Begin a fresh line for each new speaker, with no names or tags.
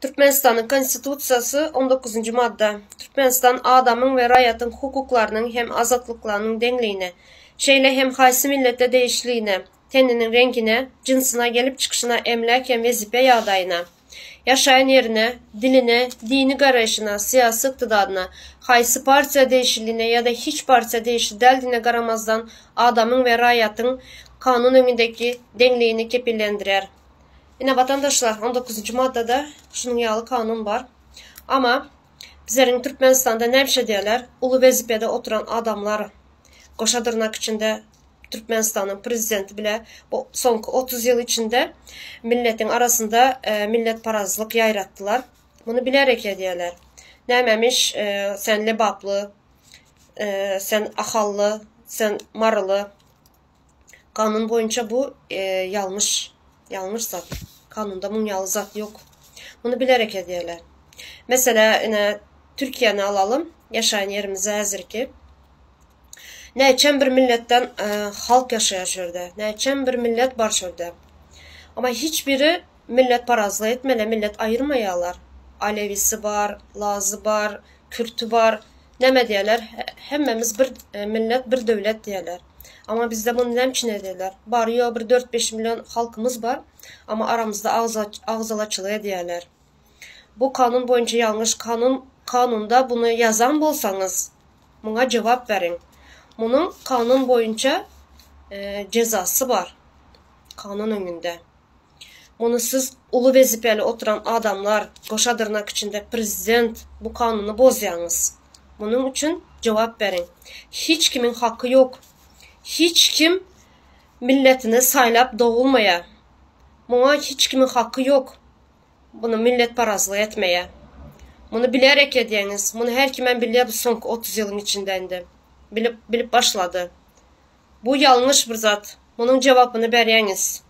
Türkmenistanyň Konstitusiýasy on dokuzynjy madda, Türkmenistan adamyň we raýatyň hukuklarynyň hem azatlyklarynyň deňligine, şeýle hem haýsy millete degişligine, teniniň reňkine, jynsyna, gelip çykyşyna, emläk hem wezipe ýagdaýyna, ýaşaýan ýerine, diline, dini garaýşyna, syýasy ykdydadyna, haýsy partiýa degişliligine ýa-da hiç partiýa degişli däldigine garamazdan adamyň we raýatyň kanun öňündäki deňligini kepillendirýär. Ine watandaşlar on dokuzynjy maddada şunuň ýaly kanun bar. Ama bizleriň Türkmenistanda nämişe diýerler uly wezipede oturan adamlar goşa dyrnak içinde Türkmenistanyň prezidenti bile bu soňky 30 ýyl içinde milletiň arasynda e, milletparazlyk ýaýratdylar. Muny bilerek edýärler. Nämemiş e, sen lebaply, e, sen ahally, sen maryly Kanun boýunça bu ýalňyş, ýalňyş zat. Kanunda muň ýaly zat ýok. Muny bilerek edýärler. Meselä, ine, Türkiýäni alalym, ýaşaýan ýerimiz häzirki. Näçem bir milletden halk ýaşaýar şu ýerde. Näçem bir millet bar şu ýerde. Amma hiç biri milletparazlyk etmeli, millet aýyrmaýarlar. Alewisi bar, lazy bar, kürti bar. Näme diýerler? Hemmemiz bir millet, bir döwlet diýerler. Amma bizde muny näme üçin edýärler? Bary-ýogy bir dört-beş million halkymyz bar, amma aramyzda agzalaçylyk edýärler. Bu kanun boýunça ýalňyş. Kanun kanunda buny ýazan bolsaňyz, muňa jogap beriň. Munuň kanun boýunça jezasy bar. Kanun öňünde. Muny siz uly wezipeli oturan adamlar, goşa dyrnak içinde prezident bu kanuny bozýaňyz. Munuň üçin jogap beriň. Hiç kimiň haky ýok. Hiç kim milletini saýlap dogulmaýar. Muňa hiç kimiň haky ýok. Muny milletparazlyk etmeýä. Muny bilerek edýäňiz. Muny her kimem bilýär bu soňky 30 ýylyň içinde indi. Bilip bilip başlady. Bu ýalňyş bir zat. Munuň jogapyny berýäňiz.